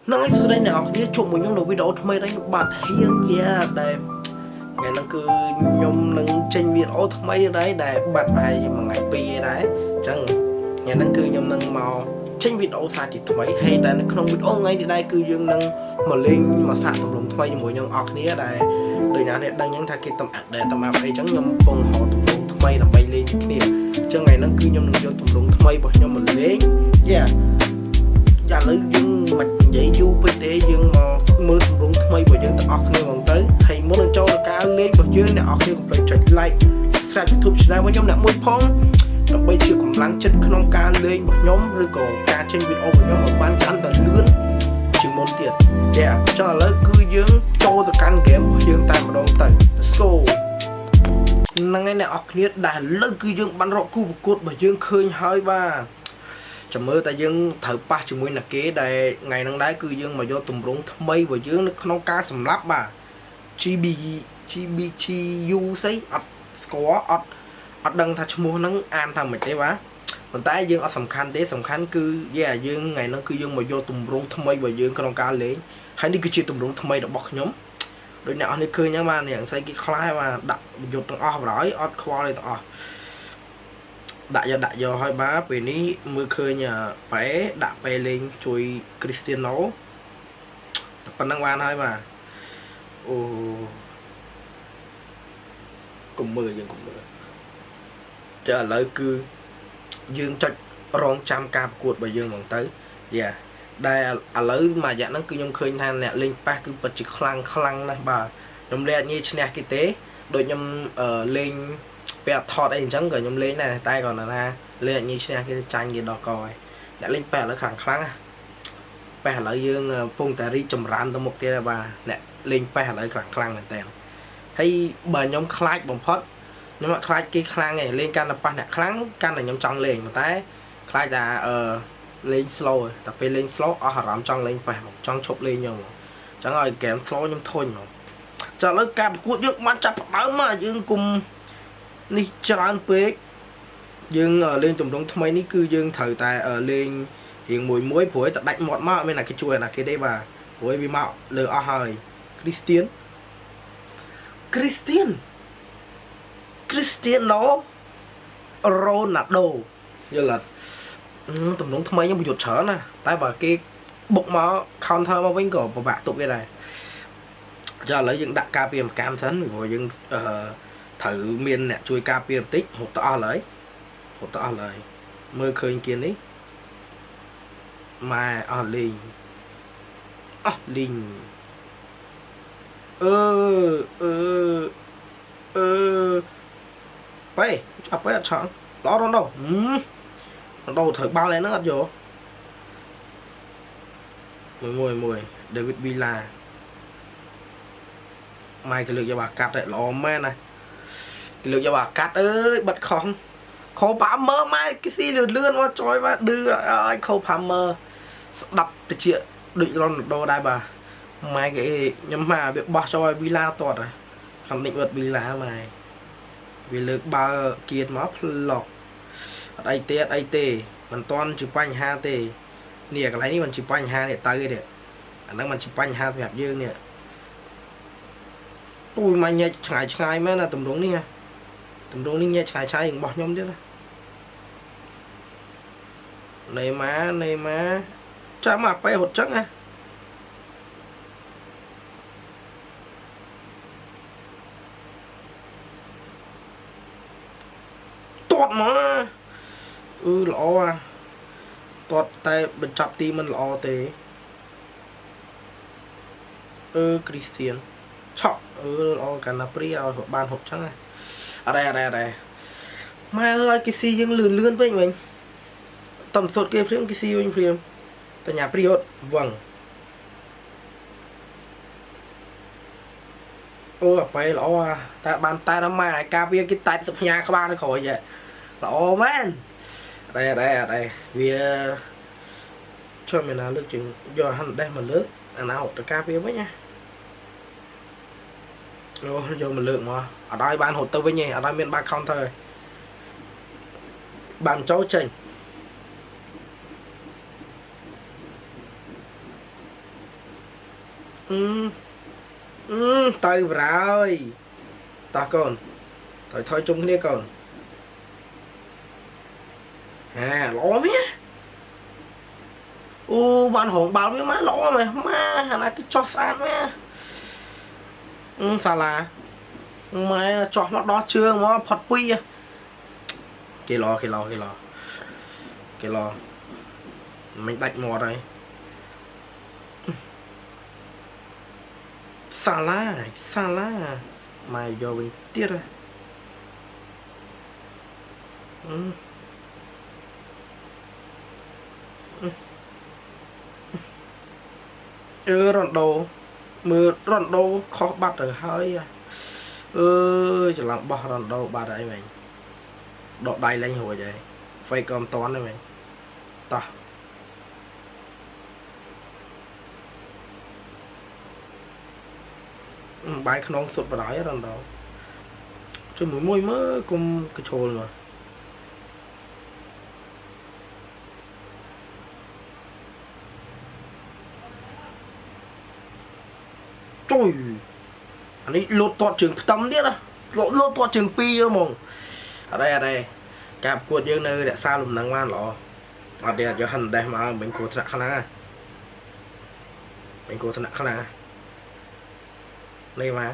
ហ្នឹងហើយសួស្តីអ្នកនរគ្នាជួបមួយខ្ញុំនៅវីដេអូថ្មីដែរខ្ញុំបាទហៀងយ៉ាដែលថ្ងៃហ្នឹងគឺខ្ញុំនឹងចេញវីដេអូថ្មីដែរដែលបាត់ប្រហែលមួយថ្ងៃពីរដែរអញ្ចឹងថ្ងៃហ្នឹងគឺខ្ញុំនឹងមកចេញវីដេអូសារជាថ្មីហើយដែលនៅក្នុងវីដេអូថ្ងៃនេះដែរគឺយើងនឹងមកលេងមកសាកទម្រង់ថ្មីជាមួយខ្ញុំអរគ្នាដែលដោយអ្នកនេះដឹងអញ្ចឹងថាគេតំអាក់ដែរតំអាប់អីអញ្ចឹងខ្ញុំកំពុងរកទម្រង់ថ្មីដើម្បីលេងជាមួយគ្នាអញ្ចឹងថ្ងៃហ្នឹងគឺខ្ញុំនឹងយកទម្រង់ថ្មីរបស់ខ្ញុំមកលេងយ៉ា យ៉ាឥឡូវយើងមិននិយាយយូរពេកទេយើងមកមើលទម្រង់ថ្មីរបស់យើងទាំងអស់គ្នាហ្មងទៅហើយមុននឹងចូលដល់ការលេងរបស់យើងអ្នកនរគ្នាកុំភ្លេចចុច like subscribe YouTube channel របស់ខ្ញុំអ្នកមួយផងដើម្បីជាកម្លាំងចិត្តក្នុងការលេងរបស់ខ្ញុំឬក៏ការចេញវីដេអូរបស់ខ្ញុំឲ្យបានកាន់តែលឿនជាងមុនទៀតយ៉ាចុះឥឡូវគឺយើងចូលទៅកាន់ game របស់យើងតែម្ដងទៅ Let's go ហ្នឹងហើយអ្នកនរគ្នាដែលលើគឺយើងបានរកគូប្រកួតរបស់យើងឃើញហើយបាទ ចាំមើលតែយើងត្រូវប៉ះជាមួយនឹងគេដែលថ្ងៃហ្នឹងដែរគឺយើងមកយកទម្រង់ថ្មីរបស់យើងនៅក្នុងការសម្លាប់បាទ GB GBGU ស្អីអត់ស្គាល់អត់អត់ដឹងថាឈ្មោះហ្នឹងអានថាម៉េចទេបាទប៉ុន្តែយើងអត់សំខាន់ទេសំខាន់គឺយ៉ាយើងថ្ងៃហ្នឹងគឺយើងមកយកទម្រង់ថ្មីរបស់យើងក្នុងការលេងហើយនេះគឺជាទម្រង់ថ្មីរបស់ខ្ញុំដូចអ្នកអស់នេះឃើញហ្នឹងបាទនេះស្អីគេខ្លះបាទដាក់យុទ្ធទាំងអស់បណ្ដោយអត់ខ្វល់ទេទាំងអស់ ដាក់យកដាក់យកហើយបាទពេលនេះមើលឃើញប៉ែដាក់ប៉ែលេងជួយគ្រីស្ទៀណូតែប៉ុណ្្នឹងបានហើយបាទអូកុំមើលយើងកុំមើលចាឥឡូវគឺយើងចុចរងចាំការប្រកួតរបស់យើងហ្មងទៅយ៉ាដែលឥឡូវមួយរយៈហ្នឹងគឺខ្ញុំឃើញថាអ្នកលេងប៉ះគឺពិតជាខ្លាំងខ្លាំងណាស់បាទខ្ញុំលេងអត់ងាយឈ្នះគេទេដូចខ្ញុំលេងពេលអត់ថតអីអញ្ចឹងក៏ខ្ញុំលេងដែរតែគាត់ថាលេងអត់ងាយឈ្នះគេចាញ់គេដល់កហើយអ្នកលេងប៉ះឥឡូវខ្លាំងខ្លាំងណាប៉ះឥឡូវយើងកំពុងតែរីកចម្រើនទៅមុខទៀតហើយបាទអ្នកលេងប៉ះឥឡូវខ្លាំងខ្លាំងមែនតើហើយបើខ្ញុំខ្លាចបំផុតខ្ញុំអត់ខ្លាចគេខ្លាំងទេលេងកាន់តែប៉ះអ្នកខ្លាំងកាន់តែខ្ញុំចង់លេងប៉ុន្តែខ្លាចតែអឺលេង slow តែពេលលេង slow អស់អារម្មណ៍ចង់លេងប៉ះមកចង់ឈប់លេងយកមកអញ្ចឹងឲ្យ game slow ខ្ញុំធុញមកចាឥឡូវការប្រកួតយើងបានចាប់ផ្ដើមមកយើងគុំនេះច្រើនពេកយើងលេងទម្រង់ថ្មីនេះគឺយើងត្រូវតែលេងរៀងមួយមួយព្រោះតែដាច់មាត់មកអត់មានអ្នកគេជួយអាណាគេទេបាទព្រោះវាមកលើអស់ហើយគ្រីស្ទៀនគ្រីស្ទៀនគ្រីស្ទៀណូរ៉ូណាល់ដូយល់អត់ទំនងថ្មីខ្ញុំប្រយុទ្ធច្រើនណាតែបើគេបុកមក counter មកវិញក៏ពិបាកទប់គេដែរចាឥឡូវយើងដាក់ការពារកម្មសិនព្រោះយើងអឺត្រូវមានអ្នកជួយការពារបន្តិចហូបទៅអស់ឡើយហូបទៅអស់ឡើយមើលឃើញគៀននេះម៉ែអស់លេងអស់លីងអឺអឺអឺបែចាប់បែអត់ឆាំងល្អរ៉ូណូរ៉ូណូត្រូវបាល់ហ្នឹងអត់យកមួយមួយមួយ David Villa ម៉ែគេលើកយកបាកាត់ល្អមែនណាគេលើកយកបាកាត់អើយបិទខំខោផាមើម៉ែគេស៊ីលឿនលឿនមកចយមកឌឺអើយខោផាមើស្ដាប់តិចដូចរ៉ូណាល់ដូដែរបាទម៉ែគេខ្ញុំមកវាបោះចូលឲ្យវីឡាតតខំនិចវត្តវីឡាម៉ែវាលើកបាល់គៀនមកផ្លុកអត់អីទេអត់អីទេមិនតាន់ជាបញ្ហាទេនេះកន្លែងនេះមិនជាបញ្ហានេះទៅទេអាហ្នឹងមិនជាបញ្ហាសម្រាប់យើងនេះអូយមកញែកឆ្ងាយឆ្ងាយមែនណាតម្រងនេះតម្រងនេះញែកឆ្ងាយឆ្ងាយរបស់ខ្ញុំទៀតណាណេម៉ាណេម៉ាចាំមកពេលរត់ចឹងណាទាត់មកអឺល្អអាទាត់តែបញ្ចប់ទីមិនល្អទេអឺគ្រីស្ទៀនឆក់អឺល្អកាណាព្រីឲ្យបានហូបចឹងណាអរ៉េអរ៉េអរ៉េម៉ែអើយគេស៊ីយើងលឿនលឿនពេកវិញតំសុតគេភ្លាមគេស៊ីវិញភ្លាមតញ្ញាព្រីហត់វឹងអូអាប៉ែល្អតែបានតែដល់ម៉ែការវាគេតែសុផ្ញើក្បាលនៅក្រោយល្អមែនអរ៉េអរ៉េអរ៉េវាជួយមានណាលើកជាងយកហាន់ដេះមកលើកអាណាហត់ទៅការវាវិញណាអូយកមកលើកមកអត់ឲ្យបានហត់ទៅវិញទេអត់ឲ្យមានបាក់ counter បានចូលចេញ អឺអឺទៅប្រហើយតោះកូនថយថយជុំគ្នាកូនហាល្អមែនអូបានរងបាល់វាមកល្អមែនម៉ាអាណាគឺចោះស្អាតមែនអឺសាឡាម៉ែចោះមកដល់ជើងមកផុតពីគេល្អគេល្អគេល្អគេល្អមិនដាច់មាត់ហើយសាឡាសាឡាម៉ែយកវិញទៀតហ៎អឺអឺរ៉ុនដូមើលរ៉ុនដូខុសបាត់ទៅហើយអើយច្រឡំបោះរ៉ុនដូបាត់ហើយវិញដកដៃលែងរួចហើយ fake ក៏មិនតាន់ដែរវិញតោះបាយខ្នងសុតបដ ாய் រ៉ុនដូជួយមួយមួយមើលគុំកឈោលមកជួយអានេះលោតទាត់ជើងផ្ទឹមទៀតណាលោតទាត់ជើងពីរហ្មងអត់ទេអត់ទេការប្រកួតយើងនៅរក្សាលំនឹងបានល្អអត់ទេអត់យកហិនដេសមកមិនគ្រោះថ្នាក់ខ្លាំងណាមិនគ្រោះថ្នាក់ខ្លាំងនេះមក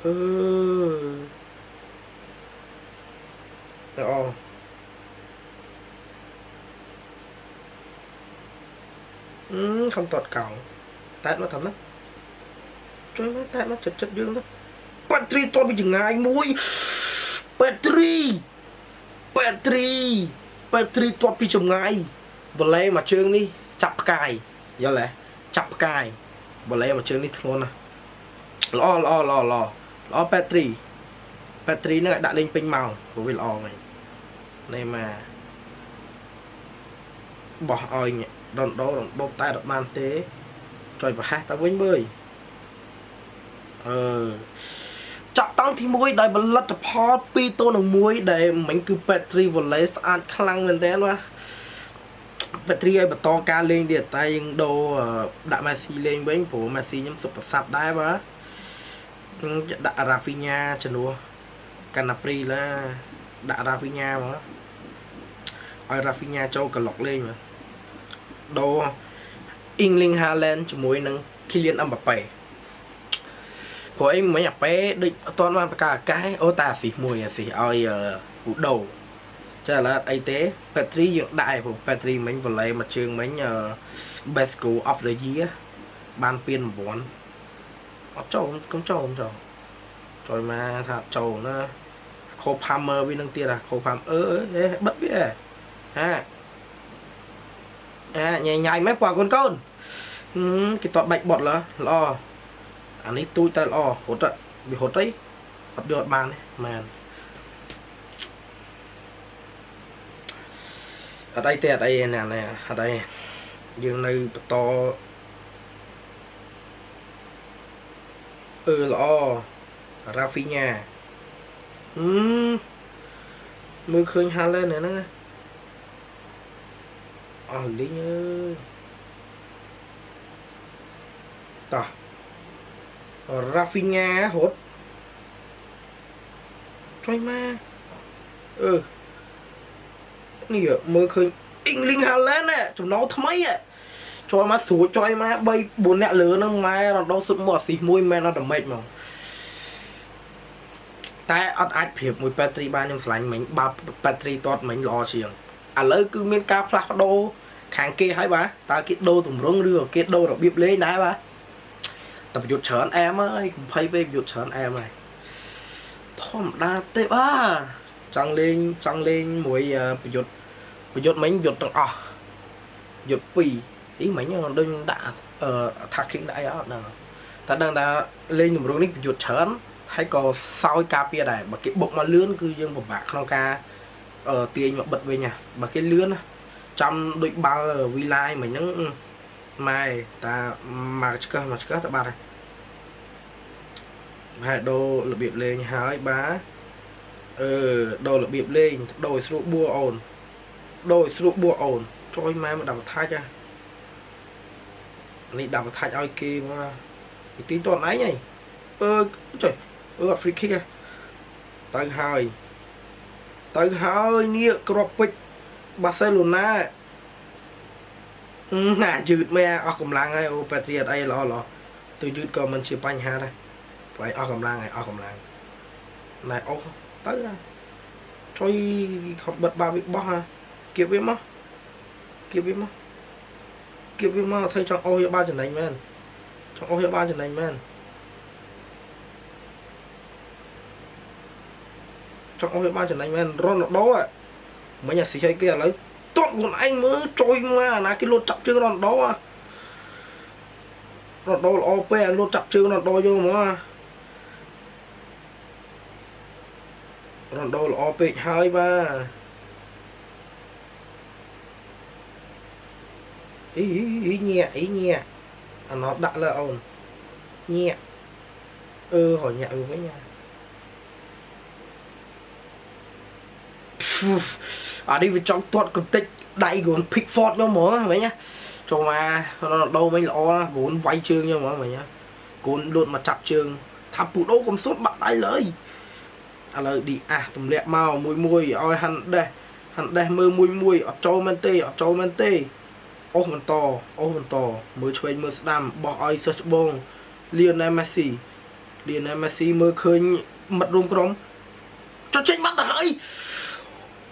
អឺល្អអឺខំតតកោតែមកធ្វើណាជួយមកតែមកចិត្តចិត្តយើងទៅប៉ាត្រីតតពីចងាយមួយប៉ាត្រីប៉ាត្រីប៉ាត្រីតតពីចម្ងាយវ៉ឡេមួយជើងនេះចាប់ផ្កាយយល់ទេចាប់ផ្កាយវ៉ឡេមួយជើងនេះធ្ងន់ណាស់ល្អល្អល្អល្អល្អប៉ាត្រីប៉ាត្រីនឹងឲ្យដាក់លេងពេញម៉ោងព្រោះវាល្អហ្នឹងនេះមកបោះឲ្យរ៉ុនដូរ៉ុនដូតែអត់បានទេចុយប្រហែសទៅវិញមើលអឺចាក់តង់ទី1ដោយផលិតផល2ទល់នឹង1ដែលមិញគឺ Petri Volley ស្អាតខ្លាំងមែនតើបាទ Petri ឲ្យបន្តការលេងទៀតតែយើងដូរដាក់ Messi លេងវិញព្រោះ Messi ខ្ញុំសុបប្រសាប់ដែរបាទដាក់ Rafinha ជំនួស Canapri ឡាដាក់ Rafinha មកឲ្យ Rafinha ចូលក្លុកលេងបាទដូរ Erling Haaland ជាមួយនឹង Kylian Mbappe ព្រោះអីមិញអាប៉េដូចអត់ទាន់បានបកឱកាសអូតាអាស៊ីសមួយអាស៊ីសឲ្យពូដូចាឥឡូវអត់អីទេប៉េត្រីយើងដាក់ឯព្រោះប៉េត្រីមិញវ៉ឡេមួយជើងមិញ best goal of the year បានពានរង្វាន់អត់ចូលកុំចូលកុំចូលចូលមកថាចូលណាខូផាមឺវានឹងទៀតអាខូផាមអឺបិទវាហាអាញ៉ៃញ៉ៃមែនបងកូនកូនគេតតបាច់បត់ល្អល្អអានេះទូចតែល្អរត់វារត់អីអត់យកបានទេមែនអត់អីទេអត់អីណាណាអត់អីយើងនៅបន្តអឺល្អរ៉ាហ្វីញ៉ាអឺមើលឃើញហាឡែនហ្នឹងអស់លីងអើយតោះរ៉ាហ្វីញ៉ារត់ជួយមកអឺនេះមើលឃើញអ៊ីងលីងហាឡែនចំណោថ្មីជួយមកស្រួចជួយមក3 4នាក់លើហ្នឹងម៉ែរដូវសុទ្ធមកអាស៊ីសមួយមែនអត់តែម៉េចហ្មងតែអត់អាចប្រៀបមួយប៉េត្រីបានខ្ញុំឆ្លាញ់មិញបើប៉េត្រីតតមិញល្អជាងឥឡូវគឺមានការផ្លាស់ប្ដូរខាងគេហើយបាទតើគេដូរទម្រង់ឬក៏គេដូររបៀបលេងដែរបាទតែប្រយុទ្ធច្រើនអែមហើយកុំភ័យពេកប្រយុទ្ធច្រើនអែមហើយធម្មតាទេបាទចង់លេងចង់លេងមួយប្រយុទ្ធប្រយុទ្ធមិញប្រយុទ្ធទាំងអស់ប្រយុទ្ធ2នេះមិញដូចដាក់ attacking ដាក់អីអត់ដឹងតែដឹងថាលេងទម្រង់នេះប្រយុទ្ធច្រើនហើយក៏សោយការពារដែរបើគេបុកមកលឿនគឺយើងពិបាកក្នុងការទាញមកបិទវិញណាបើគេលឿនណាចាំដូចបាល់វីឡាយមិញហ្នឹងម៉ែតាមកឆ្កឹះមកឆ្កឹះទៅបាត់ហើយហើយដូររបៀបលេងហើយបាទអឺដូររបៀបលេងដូរឲ្យស្រួលបួអូនដូរឲ្យស្រួលបួអូនជួយម៉ែមកដល់ថាច់ហ៎ នេះដាក់បន្ថាច់ឲ្យគេមកគេទាញតនឯងហីអឺចុយអឺអត់ free kick ហ៎ទៅហើយទៅហើយនេះក្របពេជ្របាសេឡូណាណាយឺតមែនអស់កម្លាំងហើយអូប៉ាទ្រីអត់អីល្អល្អទៅយឺតក៏មិនជាបញ្ហាដែរព្រោះឯងអស់កម្លាំងហើយអស់កម្លាំងណែអូទៅណាជួយខំបិទបាវាបោះហ่าគៀបវាមកគៀបវាមកគៀបវាមកធ្វើចង់អូសយកបាល់ចំណេញមែនចង់អូសយកបាល់ចំណេញមែនចង់អូសយកបាល់ចំណេញមែនរ៉ូណាល់ដូមិញអាស៊ីឲ្យគេឥឡូវទាត់ខ្លួនឯងមើលចុយមកអាណាគេលូតចាប់ជើងរ៉ូណាល់ដូរ៉ូណាល់ដូល្អពេកអាលូតចាប់ជើងរ៉ូណាល់ដូយកមករ៉ូណាល់ដូល្អពេកហើយបាទអីអីញាក់អីញាក់អាណដាក់លើអូនញាក់អឺហញាក់វាវិញណាអានេះវាចង់ទាត់កំតិចដៃគ្រូន Pickford ខ្ញុំហ្មងវិញណាចូលមករ៉ូណាល់ដូមិញល្អណាគ្រូនវាយជើងខ្ញុំហ្មងវិញណាគ្រូនលួតមកចាប់ជើងថាពូដូកុំសុទ្ធបាក់ដៃលើយឥឡូវឌីអាសទម្លាក់មកមួយមួយឲ្យហាន់ដេសហាន់ដេសមើលមួយមួយអត់ចូលមែនទេអត់ចូលមែនទេអូសបន្តអូសបន្តមើលឆ្វេងមើលស្ដាំបោះឲ្យសិស្សច្បងលីអូណែលមេស៊ីលីអូណែលមេស៊ីមើលឃើញមិត្តរួមក្រុមចុចចេញបាត់ទៅហើយ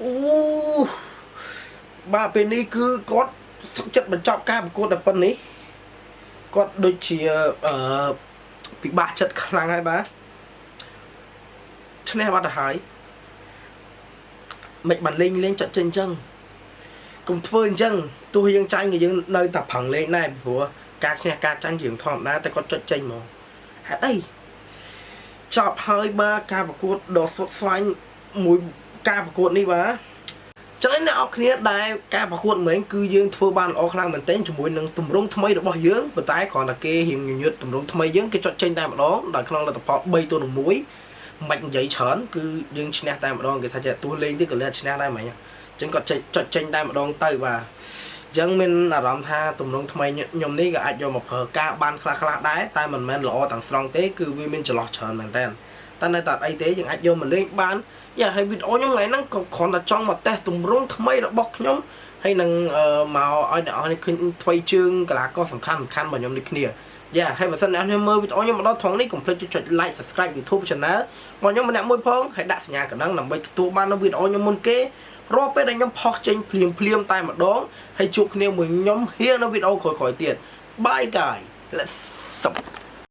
អូបាទពេលនេះគឺគាត់សុខចិត្តបញ្ចប់ការប្រកួតតែប៉ុណ្នេះគាត់ដូចជាអឺពិបាកចិត្តខ្លាំងហើយបាទឈ្នះបាត់ទៅហើយមិនបានលេងលេងចាត់ចេញអញ្ចឹងកុំធ្វើអញ្ចឹងទោះយើងចាញ់ក៏យើងនៅតែប្រឹងលេងដែរព្រោះការឈ្នះការចាញ់ជារឿងធម្មតាតែគាត់ចុចចេញមកហេតុអីចប់ហើយបាទការប្រកួតដ៏ស្មុគស្មាញមួយការប្រកួតនេះបាទចឹងអ្នកនរគ្នាដែលការប្រកួតមិញគឺយើងធ្វើបានល្អខ្លាំងមែនទែនជាមួយនឹងទម្រង់ថ្មីរបស់យើងប៉ុន្តែគ្រាន់តែគេរៀងញញឹតទម្រង់ថ្មីយើងគេចុចចេញតែម្ដងដោយក្នុងលទ្ធផល3ទល់នឹង1មិននិយាយច្រើនគឺយើងឈ្នះតែម្ដងគេថាចេះទោះលេងទៀតក៏លែងឈ្នះដែរមិញអញ្ចឹងគាត់ចុចចេញតែម្ដងទៅបាទអញ្ចឹងមានអារម្មណ៍ថាទម្រង់ថ្មីខ្ញុំនេះក៏អាចយកមកប្រើការបានខ្លះខ្លះដែរតែមិនមែនល្អទាំងស្រុងទេគឺវាមានចន្លោះច្រើនមែនតើតែនៅតែអីទេយើងអាចយកមកលេងបានយ៉ាហើយវីដេអូខ្ញុំថ្ងៃហ្នឹងក៏គ្រាន់តែចង់មកតេស្តទម្រង់ថ្មីរបស់ខ្ញុំហើយនឹងមកឲ្យអ្នកនរនេះឃើញថ្មីជើងកីឡាករសំខាន់សំខាន់របស់ខ្ញុំដូចគ្នាយ៉ាហើយបើសិនអ្នកនរមើលវីដេអូខ្ញុំមកដល់ត្រង់នេះកុំភ្លេចចុច like subscribe YouTube channel របស់ខ្ញុំម្នាក់មួយផងហើយដាក់សញ្ញាកណ្ដឹងដើម្បីទទួលបាននូវវីដេអូខ្ញុំមុនគេរាល់ពេលដែលខ្ញុំផុសចេញភ្លាមភ្លាមតែម្ដងហើយជួបគ្នាមួយខ្ញុំហៀនៅវីដេអូក្រោយៗទៀត Bye guys, let's